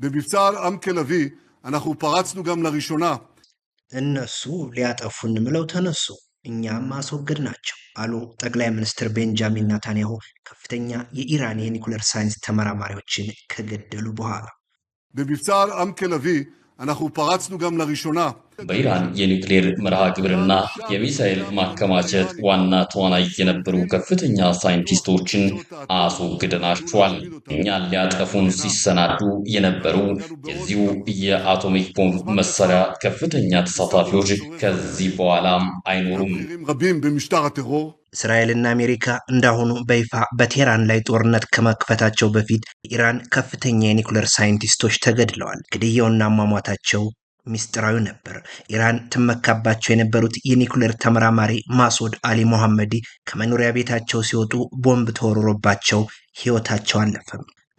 במבצע על עם כלביא אנחנו פרצנו גם לראשונה እነሱ ሊያጠፉን ምለው ተነሱ፣ እኛም አስወገድናቸው አሉ ጠቅላይ ሚኒስትር ቤንጃሚን ናታንያሁ ከፍተኛ የኢራን የኒኩሌር ሳይንስ ተመራማሪዎችን ከገደሉ በኋላ። במבצע על עם כלביא אנחנו פרצנו גם לראשונה በኢራን የኒውክሌር መርሃ ግብርና የሚሳኤል ማከማቸት ዋና ተዋናይ የነበሩ ከፍተኛ ሳይንቲስቶችን አስወግደናቸዋል። እኛን ሊያጠፉን ሲሰናዱ የነበሩ የዚሁ የአቶሚክ ቦምብ መሳሪያ ከፍተኛ ተሳታፊዎች ከዚህ በኋላም አይኖሩም። בכירים רבים במשטר הטרור. እስራኤልና አሜሪካ እንዳሁኑ በይፋ በቴህራን ላይ ጦርነት ከመክፈታቸው በፊት የኢራን ከፍተኛ የኒኩሌር ሳይንቲስቶች ተገድለዋል። ግድያውና አሟሟታቸው ሚስጥራዊ ነበር። ኢራን ትመካባቸው የነበሩት የኒኩሌር ተመራማሪ ማሶድ አሊ ሞሐመዲ ከመኖሪያ ቤታቸው ሲወጡ ቦምብ ተወርውሮባቸው ሕይወታቸው አለፈ።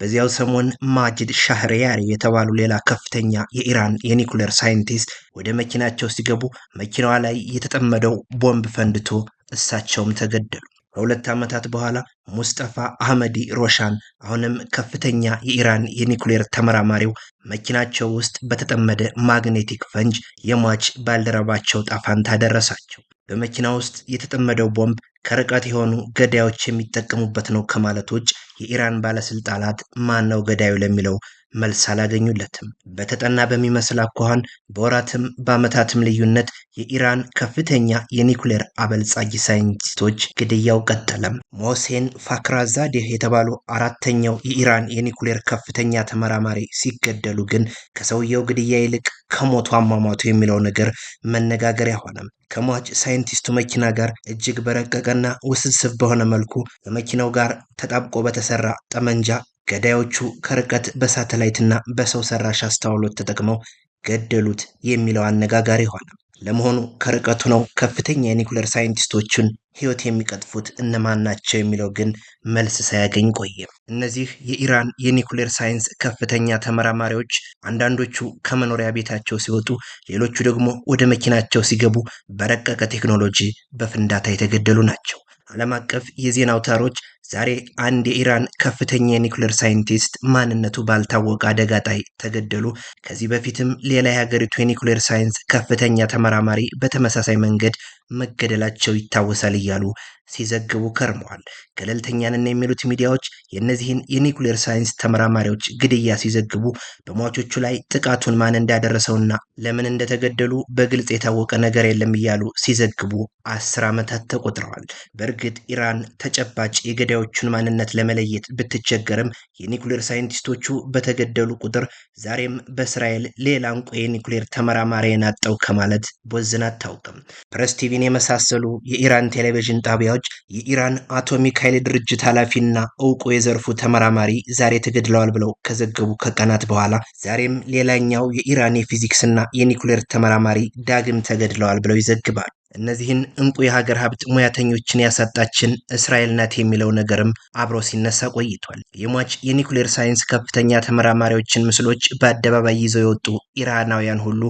በዚያው ሰሞን ማጅድ ሻህሪያሪ የተባሉ ሌላ ከፍተኛ የኢራን የኒኩሌር ሳይንቲስት ወደ መኪናቸው ሲገቡ መኪናዋ ላይ የተጠመደው ቦምብ ፈንድቶ እሳቸውም ተገደሉ። ከ2 ዓመታት በኋላ ሙስጠፋ አህመዲ ሮሻን አሁንም ከፍተኛ የኢራን የኒኩሌር ተመራማሪው መኪናቸው ውስጥ በተጠመደ ማግኔቲክ ፈንጅ የሟች ባልደረባቸው ጣፋንታ ደረሳቸው። በመኪና ውስጥ የተጠመደው ቦምብ ከርቀት የሆኑ ገዳዮች የሚጠቀሙበት ነው ከማለት ውጭ የኢራን ባለስልጣናት ማን ነው ገዳዩ ለሚለው መልስ አላገኙለትም። በተጠና በሚመስል አኳኋን በወራትም በዓመታትም ልዩነት የኢራን ከፍተኛ የኒኩሌር አበልጻጊ ሳይንቲስቶች ግድያው ቀጠለም። ሞሴን ፋክራዛዴህ የተባሉ አራተኛው የኢራን የኒኩሌር ከፍተኛ ተመራማሪ ሲገደሉ ግን ከሰውየው ግድያ ይልቅ ከሞቱ አሟሟቱ የሚለው ነገር መነጋገሪያ ሆነም። ከሟች ሳይንቲስቱ መኪና ጋር እጅግ በረቀቀና ውስብስብ በሆነ መልኩ ከመኪናው ጋር ተጣብቆ በተሰራ ጠመንጃ ገዳዮቹ ከርቀት በሳተላይትና በሰው ሰራሽ አስተውሎት ተጠቅመው ገደሉት የሚለው አነጋጋሪ ሆነ። ለመሆኑ ከርቀቱ ነው ከፍተኛ የኒኩሌር ሳይንቲስቶችን ሕይወት የሚቀጥፉት እነማን ናቸው የሚለው ግን መልስ ሳያገኝ ቆየ። እነዚህ የኢራን የኒኩሌር ሳይንስ ከፍተኛ ተመራማሪዎች አንዳንዶቹ ከመኖሪያ ቤታቸው ሲወጡ፣ ሌሎቹ ደግሞ ወደ መኪናቸው ሲገቡ በረቀቀ ቴክኖሎጂ በፍንዳታ የተገደሉ ናቸው። ዓለም አቀፍ የዜና አውታሮች ዛሬ አንድ የኢራን ከፍተኛ የኒኩሌር ሳይንቲስት ማንነቱ ባልታወቀ አደጋ ጣይ ተገደሉ፣ ከዚህ በፊትም ሌላ የሀገሪቱ የኒኩሌር ሳይንስ ከፍተኛ ተመራማሪ በተመሳሳይ መንገድ መገደላቸው ይታወሳል እያሉ ሲዘግቡ ከርመዋል። ገለልተኛ ነን የሚሉት ሚዲያዎች የእነዚህን የኒኩሌር ሳይንስ ተመራማሪዎች ግድያ ሲዘግቡ በሟቾቹ ላይ ጥቃቱን ማን እንዳደረሰውና ለምን እንደተገደሉ በግልጽ የታወቀ ነገር የለም እያሉ ሲዘግቡ 10 ዓመታት ተቆጥረዋል። በእርግጥ ኢራን ተጨባጭ የገዳዮቹን ማንነት ለመለየት ብትቸገርም የኒኩሌር ሳይንቲስቶቹ በተገደሉ ቁጥር ዛሬም በእስራኤል ሌላ እንቁ የኒኩሌር ተመራማሪ ናጠው ከማለት ቦዝና አታውቅም። ፕሬስ ቲቪን የመሳሰሉ የኢራን ቴሌቪዥን ጣቢያዎች የኢራን አቶሚክ ኃይል ድርጅት ኃላፊና እውቁ የዘርፉ ተመራማሪ ዛሬ ተገድለዋል ብለው ከዘገቡ ከቀናት በኋላ ዛሬም ሌላኛው የኢራን የፊዚክስና የኒኩሌር ተመራማሪ ዳግም ተገድለዋል ብለው ይዘግባሉ። እነዚህን እንቁ የሀገር ሀብት ሙያተኞችን ያሳጣችን እስራኤል ናት የሚለው ነገርም አብሮ ሲነሳ ቆይቷል። የሟች የኒኩሌር ሳይንስ ከፍተኛ ተመራማሪዎችን ምስሎች በአደባባይ ይዘው የወጡ ኢራናውያን ሁሉ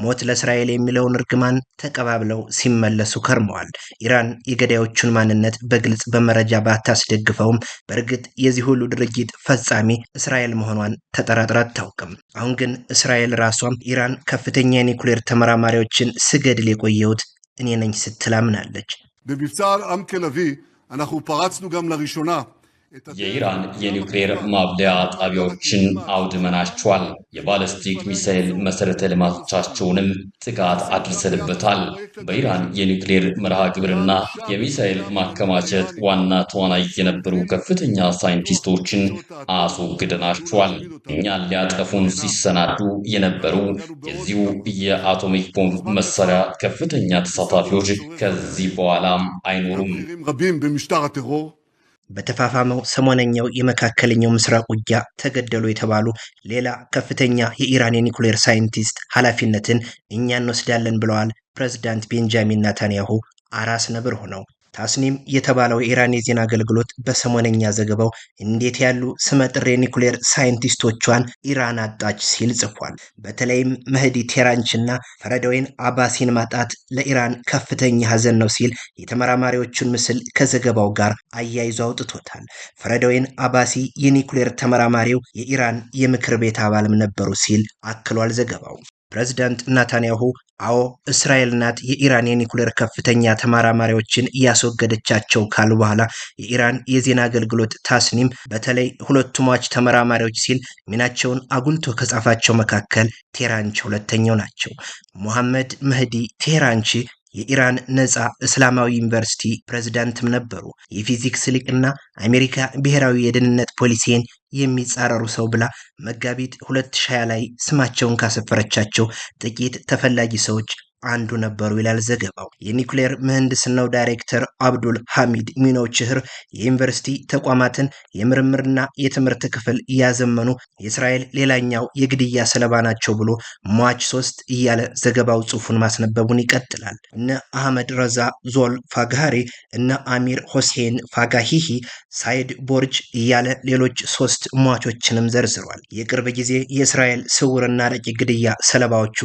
ሞት ለእስራኤል የሚለውን እርግማን ተቀባብለው ሲመለሱ ከርመዋል። ኢራን የገዳዮቹን ማንነት በግልጽ በመረጃ ባታስደግፈውም በእርግጥ የዚህ ሁሉ ድርጊት ፈጻሚ እስራኤል መሆኗን ተጠራጥራ አታውቅም። አሁን ግን እስራኤል ራሷም ኢራን ከፍተኛ የኒኩሌር ተመራማሪዎችን ስገድል የቆየሁት እኔ ነኝ ስትል አምናለች። במבצע על עם כלביא אנחנו פרצנו גם לראשונה የኢራን የኒውክሌር ማብለያ ጣቢያዎችን አውድመናቸዋል። የባለስቲክ ሚሳኤል መሰረተ ልማቶቻቸውንም ጥቃት አድርሰንበታል። በኢራን የኒውክሌር መርሃ ግብርና የሚሳኤል ማከማቸት ዋና ተዋናይ የነበሩ ከፍተኛ ሳይንቲስቶችን አስወግደናቸዋል። እኛን ሊያጠፉን ሲሰናዱ የነበሩ የዚሁ የአቶሚክ ቦምብ መሳሪያ ከፍተኛ ተሳታፊዎች ከዚህ በኋላም አይኖሩም። בכירים רבים במשטר הטרור. በተፋፋመው ሰሞነኛው የመካከለኛው ምስራቅ ውጊያ ተገደሉ የተባሉ ሌላ ከፍተኛ የኢራን የኒኩሌር ሳይንቲስት ኃላፊነትን እኛ እንወስዳለን ብለዋል ፕሬዝዳንት ቤንጃሚን ናታንያሁ አራስ ነብር ሆነው። ታስኒም የተባለው የኢራን የዜና አገልግሎት በሰሞነኛ ዘገባው እንዴት ያሉ ስመጥር የኒኩሌር ሳይንቲስቶቿን ኢራን አጣች ሲል ጽፏል። በተለይም መህዲ ቴራንችና ፈረደወይን አባሲን ማጣት ለኢራን ከፍተኛ ሐዘን ነው ሲል የተመራማሪዎቹን ምስል ከዘገባው ጋር አያይዞ አውጥቶታል። ፈረደወይን አባሲ የኒኩሌር ተመራማሪው የኢራን የምክር ቤት አባልም ነበሩ ሲል አክሏል ዘገባው። ፕሬዝዳንት ናታንያሁ አዎ እስራኤል ናት የኢራን የኒኩሌር ከፍተኛ ተመራማሪዎችን እያስወገደቻቸው ካሉ በኋላ የኢራን የዜና አገልግሎት ታስኒም በተለይ ሁለቱ ሟች ተመራማሪዎች ሲል ሚናቸውን አጉልቶ ከጻፋቸው መካከል ቴራንቺ ሁለተኛው ናቸው። ሙሐመድ መህዲ ቴራንቺ የኢራን ነፃ እስላማዊ ዩኒቨርሲቲ ፕሬዝዳንትም ነበሩ። የፊዚክስ ሊቅና አሜሪካ ብሔራዊ የደህንነት ፖሊሲን የሚጻረሩ ሰው ብላ መጋቢት 2020 ላይ ስማቸውን ካሰፈረቻቸው ጥቂት ተፈላጊ ሰዎች አንዱ ነበሩ ይላል ዘገባው። የኒኩሌር ምህንድስናው ዳይሬክተር አብዱል ሐሚድ ሚኖችህር የዩኒቨርሲቲ ተቋማትን የምርምርና የትምህርት ክፍል እያዘመኑ የእስራኤል ሌላኛው የግድያ ሰለባ ናቸው ብሎ ሟች 3 እያለ ዘገባው ጽሑፉን ማስነበቡን ይቀጥላል። እነ አህመድ ረዛ ዞል ፋጋሪ፣ እነ አሚር ሆሴን ፋጋሂሂ፣ ሳይድ ቦርጅ እያለ ሌሎች 3 ሟቾችንም ዘርዝሯል። የቅርብ ጊዜ የእስራኤል ስውርና ረቂቅ ግድያ ሰለባዎቹ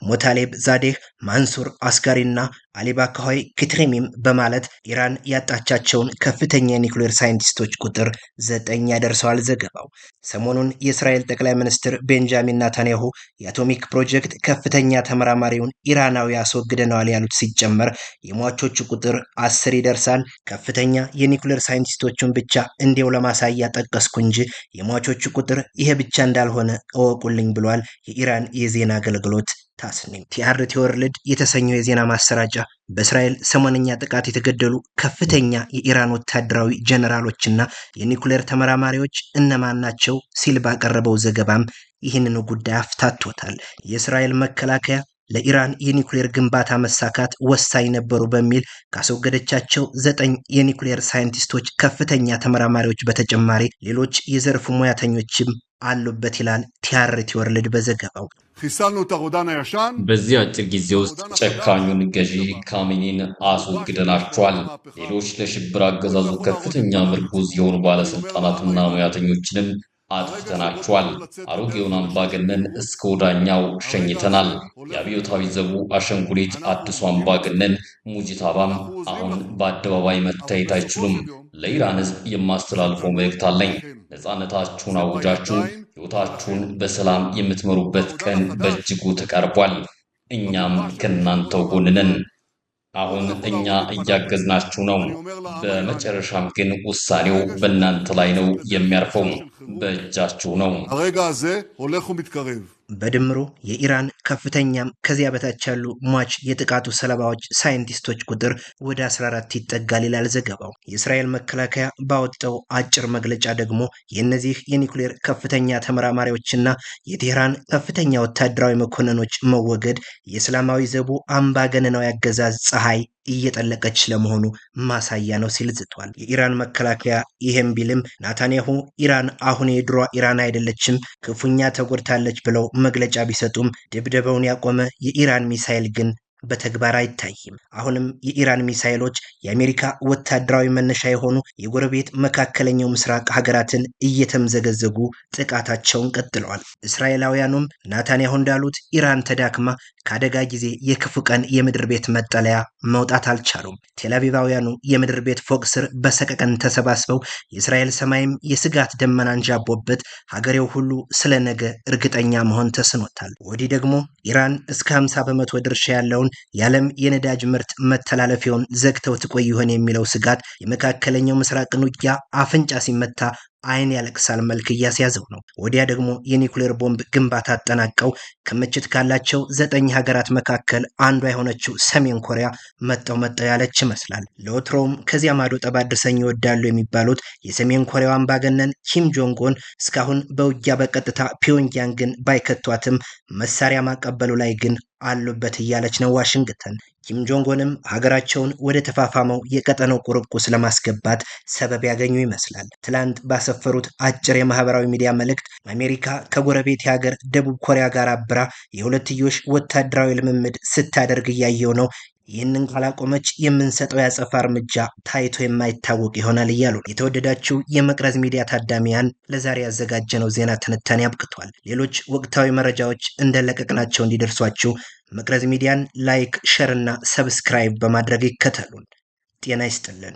ሞታሌብ ዛዴህ፣ ማንሱር አስጋሪና አሊባካሆይ ክትሪሚም በማለት ኢራን ያጣቻቸውን ከፍተኛ የኒኩሌር ሳይንቲስቶች ቁጥር 9 ያደርሰዋል ዘገባው። ሰሞኑን የእስራኤል ጠቅላይ ሚኒስትር ቤንጃሚን ናታንያሁ የአቶሚክ ፕሮጀክት ከፍተኛ ተመራማሪውን ኢራናዊ አስወግደነዋል ያሉት ሲጨመር የሟቾቹ ቁጥር 10 ይደርሳል። ከፍተኛ የኒኩሌር ሳይንቲስቶቹን ብቻ እንዲያው ለማሳያ ጠቀስኩ እንጂ የሟቾቹ ቁጥር ይሄ ብቻ እንዳልሆነ እወቁልኝ ብሏል የኢራን የዜና አገልግሎት ታስኒም። ቲአርቲ ወርልድ የተሰኘው የዜና ማሰራጫ በእስራኤል ሰሞነኛ ጥቃት የተገደሉ ከፍተኛ የኢራን ወታደራዊ ጀነራሎችና የኒኩሌር ተመራማሪዎች እነማን ናቸው ሲል ባቀረበው ዘገባም ይህንኑ ጉዳይ አፍታቶታል። የእስራኤል መከላከያ ለኢራን የኒኩሌር ግንባታ መሳካት ወሳኝ ነበሩ በሚል ካስወገደቻቸው 9 የኒኩሌር ሳይንቲስቶች ከፍተኛ ተመራማሪዎች በተጨማሪ ሌሎች የዘርፉ ሙያተኞችም አሉበት ይላል ቲአርቲ ወርልድ በዘገባው። በዚህ አጭር ጊዜ ውስጥ ጨካኙን ገዢ ካሜኒን አስወግደናቸዋል። ሌሎች ለሽብር አገዛዙ ከፍተኛ ምርኩዝ የሆኑ ባለስልጣናትና ሙያተኞችንም አጥፍተናቸዋል። አሮጌውን አምባገነን እስከ ወዳኛው ሸኝተናል። የአብዮታዊ ዘቡ አሸንጉሊት አዲሱ አምባገነን ሙጂታባም አሁን በአደባባይ መታየት አይችሉም። ለኢራን ሕዝብ የማስተላልፈው መልእክት አለኝ። ነፃነታችሁን አውጃችሁ ሕይወታችሁን በሰላም የምትመሩበት ቀን በእጅጉ ተቃርቧል። እኛም ከእናንተው ጎን ነን። አሁን እኛ እያገዝናችሁ ነው። በመጨረሻም ግን ውሳኔው በእናንተ ላይ ነው የሚያርፈው፣ በእጃችሁ ነው። በድምሩ የኢራን ከፍተኛም ከዚያ በታች ያሉ ሟች የጥቃቱ ሰለባዎች ሳይንቲስቶች ቁጥር ወደ 14 ይጠጋል ይላል ዘገባው። የእስራኤል መከላከያ ባወጣው አጭር መግለጫ ደግሞ የእነዚህ የኒኩሌር ከፍተኛ ተመራማሪዎችና የቴህራን ከፍተኛ ወታደራዊ መኮንኖች መወገድ የእስላማዊ ዘቡ አምባገነናዊ አገዛዝ ፀሐይ እየጠለቀች ለመሆኑ ማሳያ ነው ሲል ዝቷል። የኢራን መከላከያ ይሄም ቢልም ናታንያሁ ኢራን አሁን የድሮ ኢራን አይደለችም፣ ክፉኛ ተጎድታለች ብለው መግለጫ ቢሰጡም ድብደባውን ያቆመ የኢራን ሚሳኤል ግን በተግባር አይታይም። አሁንም የኢራን ሚሳኤሎች የአሜሪካ ወታደራዊ መነሻ የሆኑ የጎረቤት መካከለኛው ምስራቅ ሀገራትን እየተምዘገዘጉ ጥቃታቸውን ቀጥለዋል። እስራኤላውያኑም ናታንያሁ እንዳሉት ኢራን ተዳክማ ከአደጋ ጊዜ የክፉ ቀን የምድር ቤት መጠለያ መውጣት አልቻሉም። ቴልአቪቫውያኑ የምድር ቤት ፎቅ ስር በሰቀቀን ተሰባስበው የእስራኤል ሰማይም የስጋት ደመና አንዣቦበት ሀገሬው ሁሉ ስለ ነገ እርግጠኛ መሆን ተስኖታል። ወዲህ ደግሞ ኢራን እስከ 50% ድርሻ ያለውን የዓለም የነዳጅ ምርት መተላለፊያውን ዘግተው ትቆይ ይሆን የሚለው ስጋት የመካከለኛው ምስራቅን ውጊያ አፍንጫ ሲመታ አይን ያለቅሳል መልክ እያስያዘው ነው። ወዲያ ደግሞ የኒኩሌር ቦምብ ግንባታ አጠናቀው ክምችት ካላቸው 9 ሀገራት መካከል አንዷ የሆነችው ሰሜን ኮሪያ መጠው መጠው ያለች ይመስላል። ለወትሮውም ከዚያ ማዶ ጠብ አድርሰኝ ይወዳሉ የሚባሉት የሰሜን ኮሪያው አምባገነን ኪም ጆንግ ኡን እስካሁን በውጊያ በቀጥታ ፒዮንግያንግን ባይከቷትም መሳሪያ ማቀበሉ ላይ ግን አሉበት እያለች ነው ዋሽንግተን። ኪም ጆንግ ኡንም ሀገራቸውን ወደ ተፋፋመው የቀጠናው ቁርቁስ ለማስገባት ሰበብ ያገኙ ይመስላል። ትላንት ባሰፈሩት አጭር የማህበራዊ ሚዲያ መልእክት አሜሪካ ከጎረቤት ሀገር ደቡብ ኮሪያ ጋር አብራ የሁለትዮሽ ወታደራዊ ልምምድ ስታደርግ እያየው ነው። ይህንን ካላቆመች የምንሰጠው የአጸፋ እርምጃ ታይቶ የማይታወቅ ይሆናል እያሉ ነው። የተወደዳችሁ የመቅረዝ ሚዲያ ታዳሚያን፣ ለዛሬ ያዘጋጀነው ዜና ትንታኔ አብቅቷል። ሌሎች ወቅታዊ መረጃዎች እንደለቀቅናቸው እንዲደርሷችሁ መቅረዝ ሚዲያን like፣ share እና subscribe በማድረግ ይከተሉን። ጤና ይስጥልን።